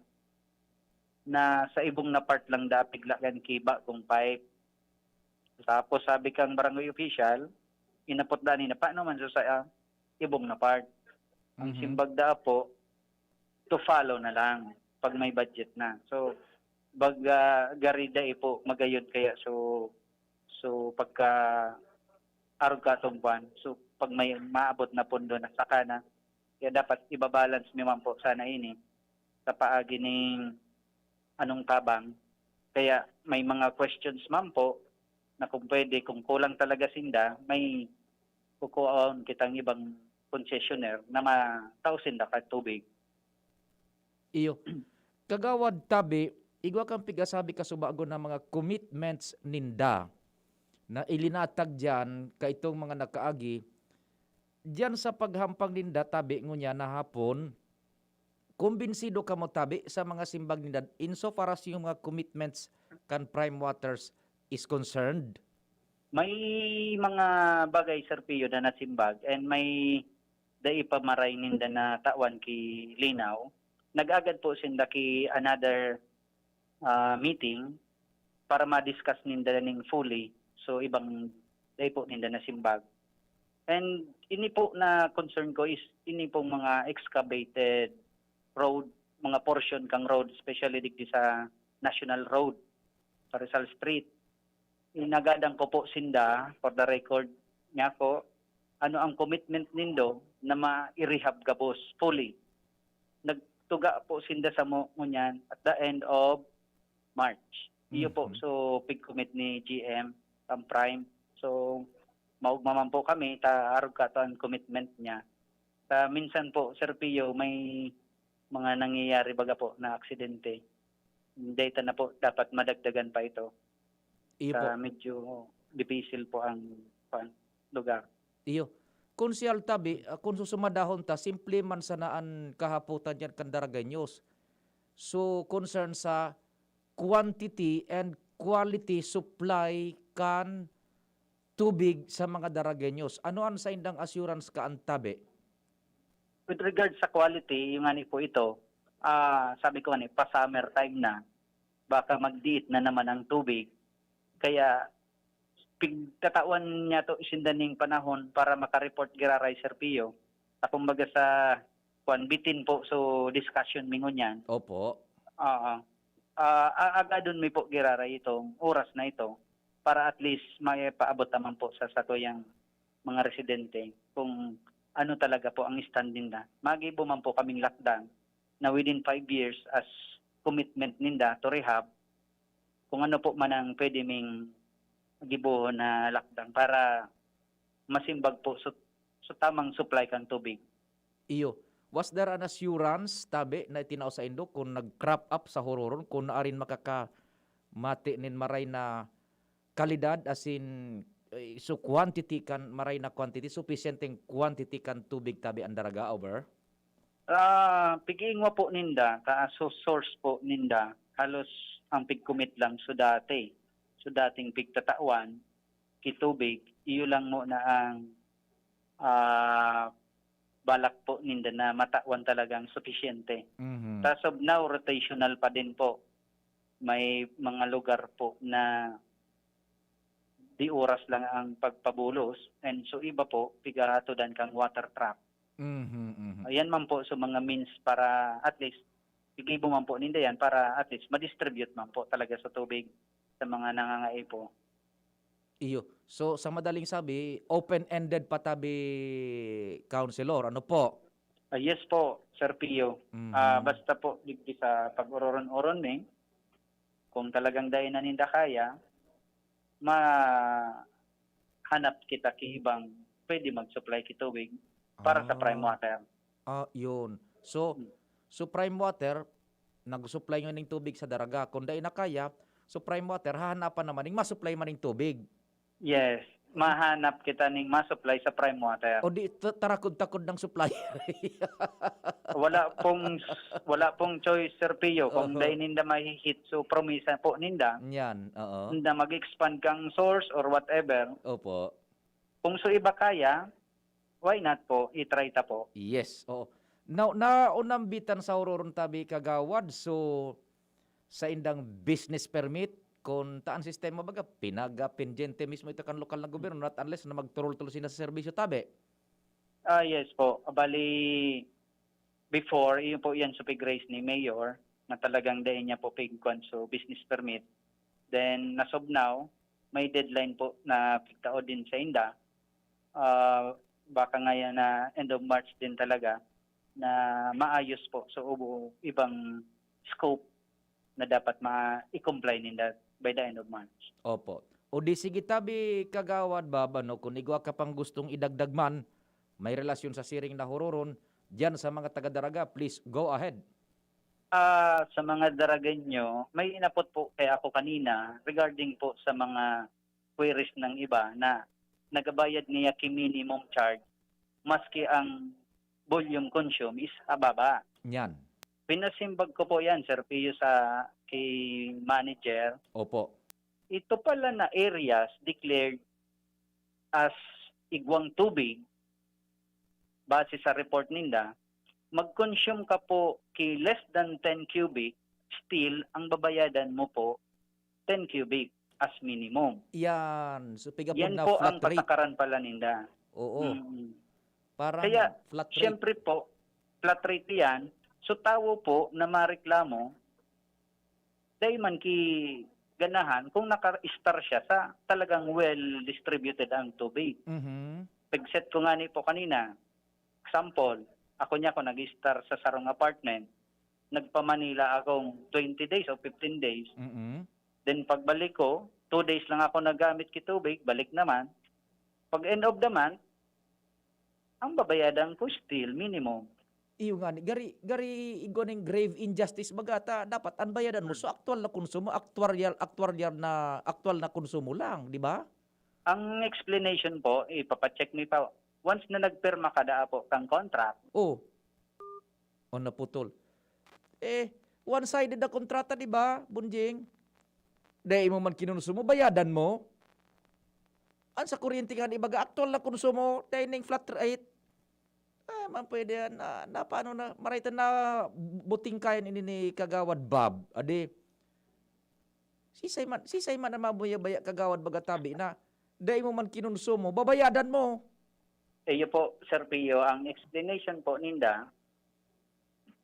na sa ibong na part lang da piglagan ki bagong pipe. Tapos sabi kang barangay official, inapot da nina, paano man so sa ah, ibong na part? Ang Mhm. simbag da po, to follow na lang pag may budget na. So, baga gari dai po magayod kaya so so pagka arog ka atong kwan. So, pag may maabot na pondo na saka na, kaya dapat ibabalance mi man po sana ini sa paagi ning anong tabang. Kaya may mga questions man po na kung pwede, kung kulang talaga sinda, may kukuhaon kitang ibang concessionaire na matao sinda ka tubig. Iyo. Kagawad Tabi, igwa kang pigasabi kasubagon na mga commitments ninda na ilinatag diyan kaitong mga nakaagi diyan sa paghampang ninda Tabi ngunya na hapon. Kumbinsido kamo Tabi sa mga simbag ninda insofar as yung mga commitments kan Prime Waters is concerned? May mga bagay, Sir Pio, na nasimbag and may dai pa maray ninda na tawan ki linaw. Nag-agad po sinda ki another ah, meeting para ma-discuss ninda ning fully. So, ibang dai po ninda nasimbag. And ini po na concern ko is ini pong mga excavated road, mga portion kang road, especially digdi sa National Road, sa Rizal Street. Inagadan ko po sinda, for the record niya ko, ano ang commitment nindo na ma-rehab gabos fully? Nagtuga po sinda sa mo ngunyan at the end of March. Iyo po, Mhm. so pig-commit ni G M, ang Prime. So, maugma man po kami, ta arog kato an commitment niya. Ta minsan po, Sir Pio, may mga nangyayari baga po na aksidente. Dai ta na po dapat madagdagan pa ito. Iyo po. Ta medyo dipisil po ang, kuwan, lugar. Iyo. Konsehal Tabi, ah, kun susumadahon ta, simple man sana an kahapotan diyan kan Daragueños. So, concern sa quantity and quality supply kan tubig sa mga Daragueños. Ano an saindang assurance kan Tabi? With regards sa quality, yung ngani po ito, ah, sabi ko ngani, pa-summer time na, baka magdiit na naman ang tubig. Kaya, pigtatawan niya to sinda ning panahon para maka-report giraray, Sir Pio. Sa kumbaga sa, kwan, bitin po, so discussion mi ngunyan. Opo. Oo. Ah, a agadon mi po giraray itong oras na ito para at least maipaabot naman po sa satuyang mga residente kung ano talaga po ang stand ninda. Magibo man po kaming lakdang na within five years as commitment ninda to rehab, kung ano po man ang pwede ming gibohon na lakdang para masimbag po sa, sa tamang supply kang tubig. Iyo. Was there an assurance, Tabi, na itinao saindo kun nag-crop up sa Huroron, kun naarin makakamate nin maray na kalidad, as in, eh, so quantity kan, maray na quantity, supisyenteng quantity kan tubig, Tabi, an Daraga, over? Ah, pig-ingwa po ninda, ta so source po ninda, halos ang pig-commit lang so dati. So dating pigtatawan ki tubig, iyo lang mo na ang, ah, balak po ninda na matawan talagang supisyente. Mhm. As of now, rotational pa din po. May mga lugar po na di oras lang ang pagpabulos, and so iba po, pigahatodan kang water truck. Mhm, mhm. Ayan man po, so mga means para at least, igibo man po ninda yan para at least ma-distribute man po talaga sa tubig sa mga nangangaipo. Iyo. So, sa madaling sabi, open-ended pa tabi, Councilor. Ano po? Ah, yes po, Sir Pio. Mhm. Ah, basta po, digdi sa pag-uroron-uron mi, kung talagang dai na ninda kaya, mahanap kita ki ibang pwede mag-supply ki tubig para sa Ah. Prime Water. Ah, yun. So, Hmm. so Prime Water, nag-supply nyo ning tubig sa Daraga. Kung dai na kaya, so Prime Water, hahanapan naman ning ma-supply man ning tubig. Yes. Mahanap kita ning ma-supply sa Prime Water. O di, ta-, tarakod-takod ng supplier. Wala pong, wala pong choice, Sir Pio. Kung Oho. Dai ninda mahihit, so promisa po ninda. Yan, oo. Ninda mag-expand kang source or whatever. Opo. Kung so iba kaya, why not po? I-try ta po. Yes, oo. Now, naunambitan sa Huroron tabi, Kagawad. So, saindang business permit, kung taan sistema baga, pinaga-pendyente mismo ito kan lokal na gobyerno, not unless na magturol-turol sina sa serbisyo tabi. Ah, yes po. Bali, before, yun po yan sa pig-raise ni Mayor, na talagang dai niya po pig-, kwan, so business permit. Then, as of now, may deadline po na pigtao din sa inda. Ah, baka ngayon na end of March din talaga na maayos po. So, ubo-, ibang scope na dapat ma-, i-comply ninda by the end of March. Opo. O di sige tabi, Kagawad Bab, ano, kung igwa ka pang gustong idagdag man, may relasyon sa siring na Huroron, diyan sa mga taga-Daraga, please go ahead. Ah, sa mga Daragueño, may inapot po kaya ako kanina regarding po sa mga queries ng iba na nagabayad niya ki minimum charge maski ang volume consume is ababa. Yan. Pinasimbag ko po yan, Sir Pio, sa ki manager. Opo. Ito pala na areas declared as igwang tubig, base sa report ninda, mag-consume ka po ki less than ten cubic, still, ang babayadan mo po, ten cubic as minimum. Yan. So, pigapod Yan na po flat ang rate. Patakaran pala ninda. Oo. Mm. Parang Kaya, flat rate. Siyempre po, flat rate yan. So, tawo po na mareklamo, dai man ki ganahan kung naka-star siya sa talagang well distributed ang tubig. Mhm. Pag-set ko nga ni po kanina, example, ako niya ako nag-star sa sarong apartment, nagpa-Manila akong twenty days o fifteen days, Mm-mm. Then pagbalik ko, two days lang ako nagamit ki tubig, balik naman. Pag end of the month, ang babayadan ko still minimum. Iyo nga ni, gari, gari igwa ning grave injustice baga ta, dapat an bayadan mo so aktual na konsumo, aktuaryal, aktuaryal na, aktual na konsumo lang, di ba? Ang explanation po, ipapacheck mi pa. Once na nagpirma ka daa po kang contract. Oh. O, naputol. Eh, one-sided na kontrata, di ba, Bunjing? Dai mo man kinonsumo, bayadan mo. An sa kuryente nga, di baga, aktual na konsumo, dai ning flat rate. Ah, man pwede yan. Na, na, paano na, maraytan na buting kayan ini ni Kagawad Bob. Adi, sisay man, sisay man ang mabaya-baya, Kagawad, baga tabi na, dai mo man kinonsumo, babayadan mo. Iyo po, Sir Pio, ang explanation po ninda,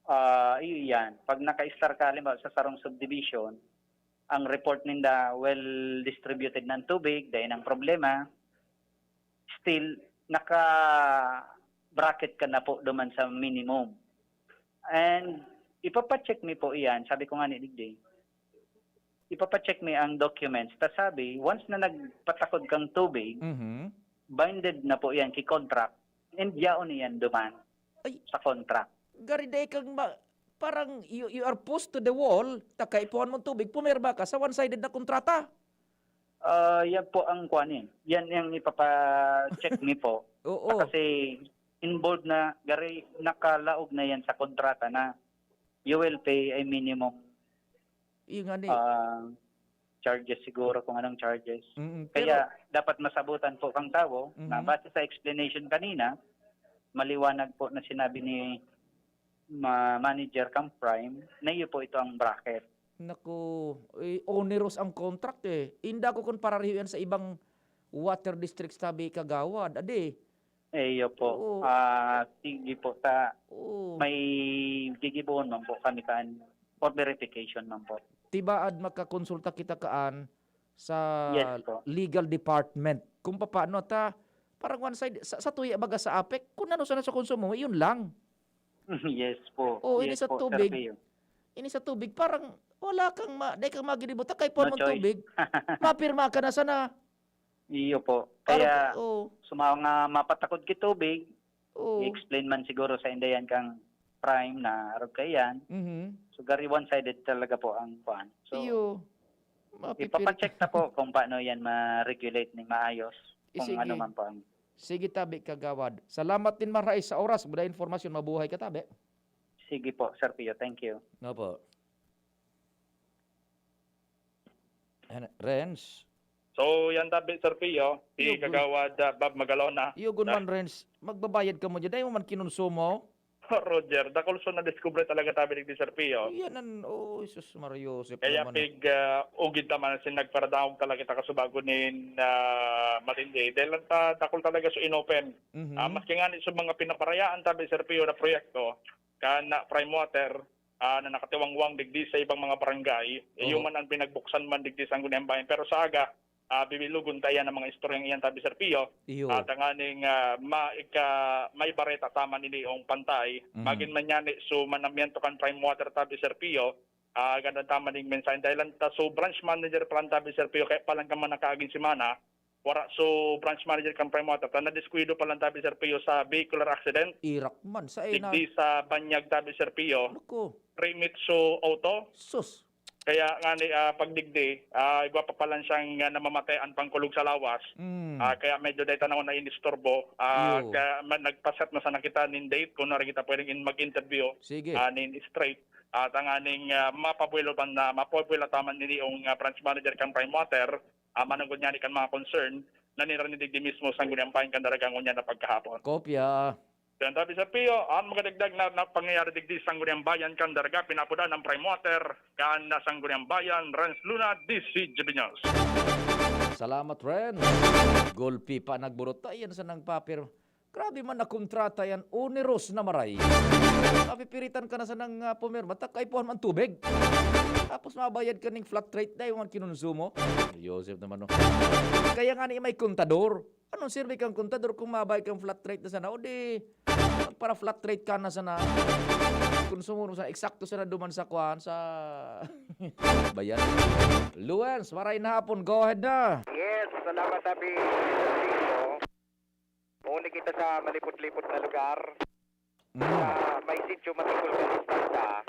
ah, iyo yan. Pag naka-start ka, halimbawa, sa sarong subdivision, ang report ninda, well distributed ng tubig, dai nang problema. Still, naka-bracket ka na po duman sa minimum. And ipapacheck mi po iyan, sabi ko nga ni digdi, ipapacheck mi ang documents. Ta sabi, once na nagpatakod kang tubig, Mhm. binded na po iyan ki contract. And yaon iyan duman Ay. sa contract. Gari dai kang ma-, parang you, you are pushed to the wall, ta kaipuhan mong tubig, pumirma ka sa one-sided na kontrata. Ah, yan po ang kuwan eh. Yan yung ipapa-check mi po. Oo. Kasi involved na, gari, nakalaog na yan sa kontrata na you will pay a minimum, Yung ano eh. ah, charges siguro, kung anong charges. Mm, Kaya pero dapat masabutan po kang tawo na Mhm. base sa explanation kanina, maliwanag po na sinabi ni ma-, manager kang Prime na iyo po ito ang bracket. Naku, eh, onerous ang contract eh. Inda ko kung parariho yan sa ibang water districts tabi, Kagawad. Adi. Eh, iyo po. Oo. Ah, sige po, ta-, Oo. may gigibohon man po kami kaan for verification man po. Tibaad makakonsulta kita kaan sa Yes po. legal department. Kung papaano ta, parang one side, sa, sa tuya baga sa apek, kung ano sana sa konsumo, yun lang. Yes po. Oo, ini Yes sa po, Sir tubig. Pio. Ini sa tubig, parang wala kang ma-, dai kang maginibo, ta kaipuhan No mong choice. tubig, mapirma ka na sana. Iyo po. Parang, Kaya, oo. sa mga mapatakod ki tubig, Oo. i-explain man siguro sa indayan kang Prime na arog kaiyan. Mhm. So, gari one-sided talaga po ang kuwan. So, Iyo. Mapipilit. ipapacheck ta po kung paano yan ma-regulate ni maayos, Eh, kung sige. ano man po ang Sige, tabi, Kagawad. Salamat din, maray, sa oras. Buda informasyon, mabuhay ka, tabi. Sige po, Sir Pio. Thank you. Opo. Ano, Renz? So, yan tabi, Sir Pio, si Iyo, gun- Kagawad, ah, Bob Magalona. Iyo, gun Ah. man, Renz, magbabayad ka mo dyan. Dahil mo man kinonsumo? Roger, dakul so nadiskubre talaga tabi digdi, Sir Pio. Yan an, oh, Jesus Maria Joseph Kaya naman. pig, ah, ugid ta man sin nagparadangog talaga ta kasubago nin, ah, matindi. Dahil lang ta, dakul talaga so inopen. Mhm. Ah, maski nga ni sa mga pinaparayaan tabi, Sir Pio, na proyekto, kan na Prime Water, ah, na nakatiwangwang digdi sa ibang mga barangay, eh, Oo. yun man ang pinagbuksan man digdi sa Sangguniang Bayan. Pero sa aga, ah, bibilugon ta iyan ang mga istoryang iyan, tabi, Sir Pio. Iyo. Ah, tanganing, ah, ma-, ika-, may bareta ta man ini ong pantay. Mm. Magin man yan, eh, so manamiento kan Prime Water, tabi, Sir Pio. Ah, ganun tama ning mensahe. Dahil lang ta, so branch manager pa lang, tabi, Sir Pio, kaya pa lang ka man nakaaging semana, wara so branch manager kan Prime Water. Ta nadiskuido pa lang, tabi, Sir Pio, sa vehicular accident. Irak man, sa ina- Digdi sa Banyag, tabi, Sir Pio. Naku. Remit so auto. Sus. Kaya nga ni, ah, pagdigdi, ah, igwa pa palan siyang, ah, namamatay an pangkulog sa lawas. Mm. Ah, kaya medyo dahil tanaw na inisturbo. Ah, Iyo. kaya ma-, nagpaset na sana kita nin date kung nari kita pwedeng in-, mag-interview, Sige. ah, nin straight. At ang aning, ah, mapabuelo pa na, mapabuelo taman nini yung, ah, branch manager kan Prime Water, ah, mananggod niya ni kan mga concern na niranidig di mismo sa Sangguniang Bayan kan Daraga ngunyan na pagkahapon. Kopya. Yan, tabi, Sir Pio, ang magadagdag na, na pangyayari digdi sa Sangguniang Bayan kan Daraga, pinapuda ng Prime Water, kan Sangguniang Bayan, Renz Luna, D C G B News. Salamat, Ren. Gulpi pa nagburot. Ay, yan sa nang papir. Grabe man na kontrata yan. Oneros na maray. Mapipiritan ka na sa nang, ah, pumirma. Ta kaipuhan man tubig. Tapos mabayad ka ning flat rate. Dahil man kinonsumo. Joseph naman, no? Kaya nga ni may kontador. Anong sirbi kang kontador kung mabayad kang flat rate na sana? O di, magpara-flat rate ka na sana. Konsumo sa eksakto sa naduman sa kwan, sa bayan. Luens, maray na hapon, go ahead na. Yes, salamat, Abi. Mauni kita sa malipot-lipot na lugar. Mm. Sa may sitio Matikol, Kalistanta.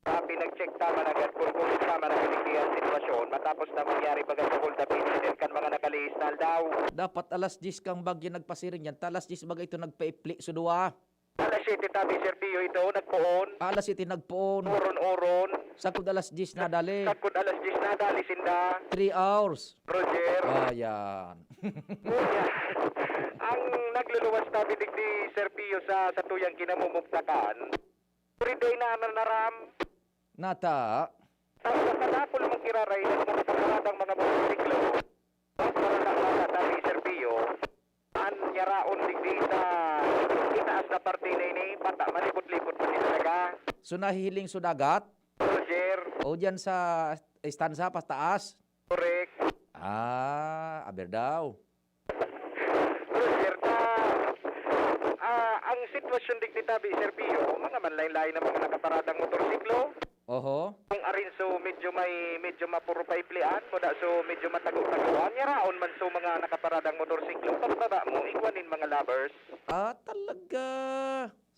Sa pinag-check ta man agad kung kumusta man ang kaligtasan sitwasyon matapos na mangyari baga sa hold-up incident kan mga nakalihis na aldaw. Dapat alas diyes kang bagyo nagpasiring yan. Ta alas diyes baga ito nagpaipli sa duwa. Alas siyete tabi, Sir Pio, ito, nagpoon. Alas siyete nagpoon. Oron-oron. Sagkod alas diyes nadali. Sagkod alas diyes nadali sinda. Three hours. Roger. Ayan. Ngunyan, ang nagluluwas tabi digdi, Sir Pio, sa, sa tuyang kinamumugtakan, puriday na nanaram. Nata. Sa, sa kadakul mong kiraray, nagkakaparadang mga motorsiklo. Mas marata-rata tabi, Sir Pio. An yaraon digdi sa itaas na parte na ini, bata, malipot-lipot pa ni talaga. So, nahihiling sa dagat? Roger. O diyan sa estansa, pataas? Correct. Ah, aber daw. Roger, ta, ah, ang sitwasyon digdi tabi, Sir Pio, mga manlain-lain na mga nakaparadang motorsiklo. Oho. Kung arin so medyo may, medyo mapuro paiplian, kuda so medyo matago-tagoan, yaraon man so mga nakaparadang motorsiklo, pagbaba mo, igwa nin mga lovers. Ah, talaga?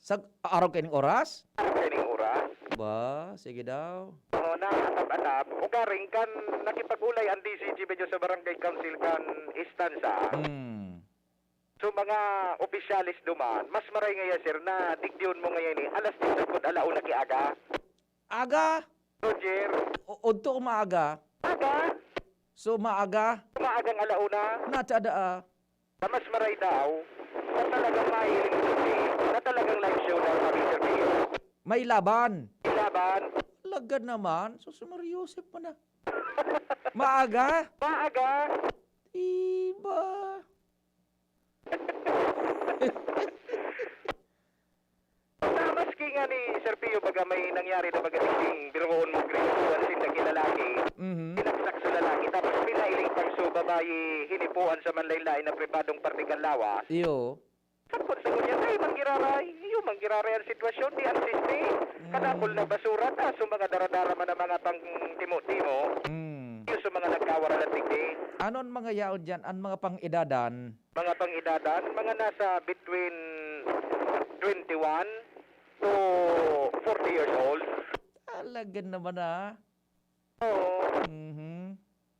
Sa araw kaining oras? Araw kaining oras? Ba, sige daw. Oo, na, atab-atab. Ugaring kan nakipag-ulay ang D C G medyo sa barangay council kan Estansa. Hmm. So, mga opisyales duman, mas maray ngaya, sir, na digdion mo ngayon eh, alas diyes sagkod ala una ki aga. Aga? Roger. O, udto umaaga? Aga? So, maaga? Umaagang ala una. Natada, ah. Na mas maray daw, na talagang mahiling kundi, na talagang live showdown kami, Sir Pio. May laban? May laban. Lagad naman. So, si Mario Joseph pa na. Maaga? Maaga. Iba. Na maski nga ni Sir Pio, baga may nangyari na baga digding biruon mo, grinukuhan sinda ki lalaki. Mhm. Pinagsak sa lalaki, tapos pinailing pang so babayi, hinipuan sa manlain-lain na pribadong parte kan lawas. Iyo. Sapot sa ngunyan, ay, manggiraray. Iyo, manggiraray ang sitwasyon, di ang sismi. Mm. Kadakul na basura, ta, so mga daradara man ang mga pang timo-timo. Mm. Iyo, so mga nagkawaralan digdi. Anon mga yaon diyan, an mga pang-edadan? Mga pang-edadan, mga nasa between twenty-one to forty years old. Talaga naman, ah. Oo. Mhm.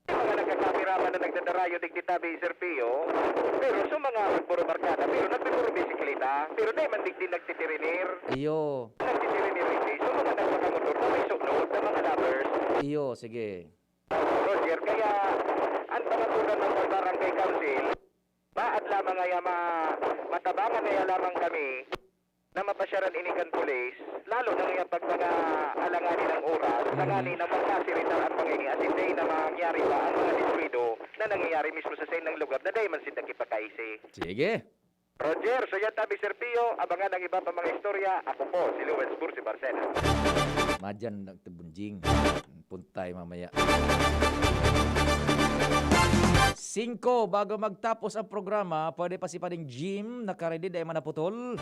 May mga nagkakamera man na nagdadarayo digdi tabi, Sir Pio. Pero sa mga nagburubarkada, pero nagbuburubisikleta, pero di man digdi nagtitirinir. Iyo. Nagtitirinir digdi. So, mga nagpakamotor na may sunod na mga lovers. Iyo, sige. Roger, kaya ang pangaturan ng Barangay Council, baad lamang ngaya ma-, matabangan ngaya lamang kami na mapasyaran ini kan pulis, lalo na ngaya pag mga alanganin ang oras, Mhm. tanganing na magkasiritan ang mga ini, asin dai na mangyari pa ang mga deskuido na nangyayari mismo sa saindang lugar na dai man sinda kipakaisi. Sige. Roger, so yan tabi, Sir Pio. Abangan ang iba pa mga istorya. Ako po, si Lewis Bursi Barcena. Madyan, Doctor Bunjing. Puntay mamaya. Singko, bago magtapos ang programa, pwede pa si Pading Jim, nakaready, dahil man naputol.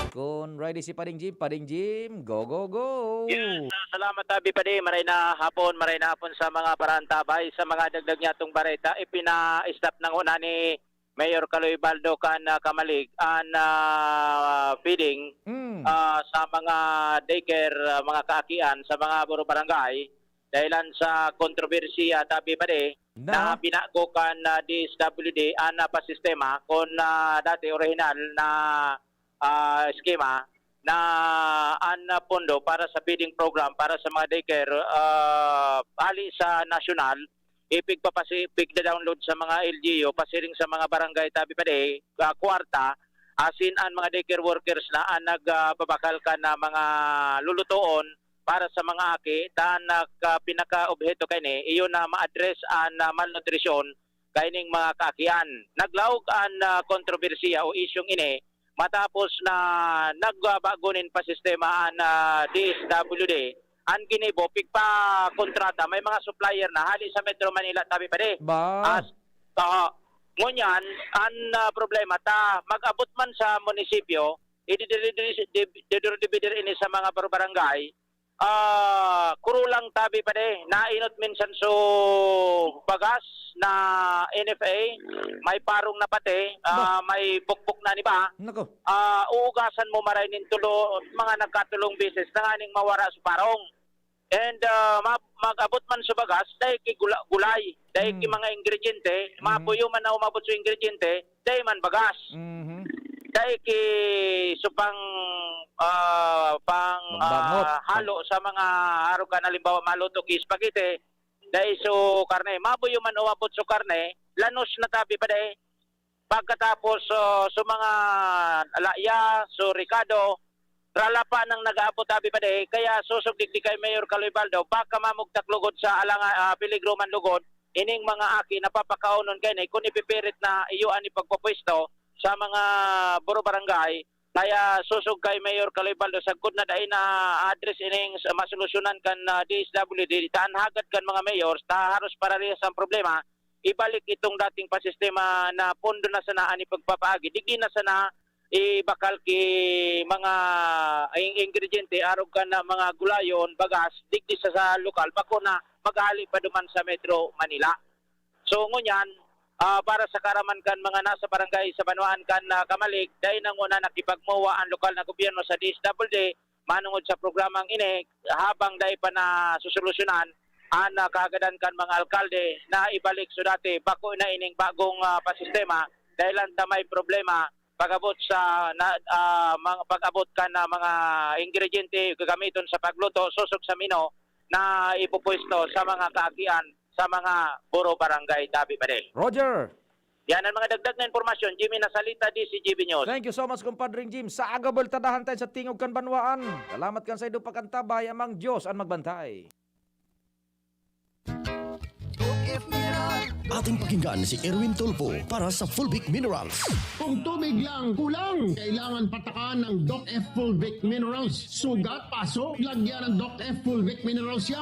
Kung ready si Pading Jim, Pading Jim, go, go, go! Yes, ah, salamat, Abi Padi. Maray na hapon, maray na hapon sa mga paraantabay, sa mga dagdag niya itong bareta. Ipina-stop na nguna ni Mayor Kaloy Baldo kan, ah, Kamalig an, ah, feeding, Mm. ah, sa mga daycare, ah, mga kaakian sa mga buro barangay dahilan sa kontrobersiya tabi pa di Na? na binago kan, ah, D S W D an, ah, pasistema kun, ah, dati orihinal na, ah, eskema na an, ah, pondo para sa feeding program para sa mga daycare, ah, hali sa nasyonal, ipigpapasi-, pigda-download sa mga L G U, pasiring sa mga barangay tabi pa di, ah, kwarta, asin an mga daycare workers na an nag, ah, babakal kan, ah, mga lulutoon para sa mga aki, ta an nag, ah, pinaka-obheto kaini, iyo na ma-address an, ah, malnutrisyon kaining mga kaakian. Naglaog an, ah, kontrobersiya o isyung ini matapos na nagbago nin pasistema an, ah, D S W D. An ginibo, pigpakontrata, may mga supplier na hali sa Metro Manila, tabi pa di. Ba? As, oo. Ngunyan, an, ah, problema, ta, mag-abot man sa munisipyo, Ididiri-, diri-, dib-, didiri-, dibidir ini sa mga baro-barangay. Ah, kurulang tabi pa di. Nainot minsan so bagas na N F A, may parong na pati, ah, may bukbok na ni ba? Nako. Ah, uugasan mo maray nin tulo, mga nagkatulong beses na nganing mawara sa parong. And ah, ma- mag-abot man sa bagas, dahil ki gula- gulay, dahil ki Mm. mga ingrediente, Mhm. mapuyo man na umabot sa ingrediente, dahil man bagas. Mhm. Dahil ki so pang ah, pang Magbangot. ah, halo sa mga arog kan, halimbawa maluto ki spaghetti, dahil so karne, mabuyo man umabot so karne, lanos na tabi pa dahil. Pagkatapos so, so mga laya, so rekado, ralapa nang nag-aabot tabi pa dahil. Kaya susog digdi kay Mayor Caloy Baldo, baka mamugtak lugod sa alanga, ah, peligro man lugod ining mga aki na papakaonon kay ni kun ipipirit na iyo ani pagpapwesto sa mga buro barangay. Kaya susog kay Mayor Caloy Baldo, sagkod na dai na address ining s- masolusyonan kan ah, D S W D, ta an hagad kan mga mayors, ta haros parehas ang problema, ibalik itong dating pasistema na pondo na sana ani pagpapaagi. Digdi na sana ibakal ki mga ing- ingrediente arog kan na mga gulayon, bagas, digdi sa, sa lokal, bako na maghali pa duman sa Metro Manila. So ngunyan, ah, para sa karaman kan mga nasa barangay sa banwaan kan ah, Camalig, dai na nguna nakipagmuwa ang lokal na gobyerno sa D S W D manungod sa programang ini, habang dai pa na susolusyonan an ah, kahagadan kan mga alkalde na ibalik so dati, bako na ining bagong ah, pasistema, dahil lang ta may problema pag-abot sa na, ah, mga pag-abot kan ah, mga ingrediente gagamiton sa pagluto, susog sa mino na ipupwesto sa mga kaakian sa mga buro barangay tabi pa di. Roger, Yan ang mga dagdag na impormasyon. Jimmy Nasalita, D C G B News. thank you so much, Compadre Jim. Sa agabaltadahan tayo sa Tingog kan Banwaan. Salamat kan sa ido pakantabay, amang Diyos an magbantay. Ating pakinggan si Erwin Tulfo para sa Fulvic Minerals. Kung tubig lang kulang, kailangan patakan ng Doc F Fulvic Minerals. Sugat, paso, lagyan ng Doc F Fulvic Minerals yan.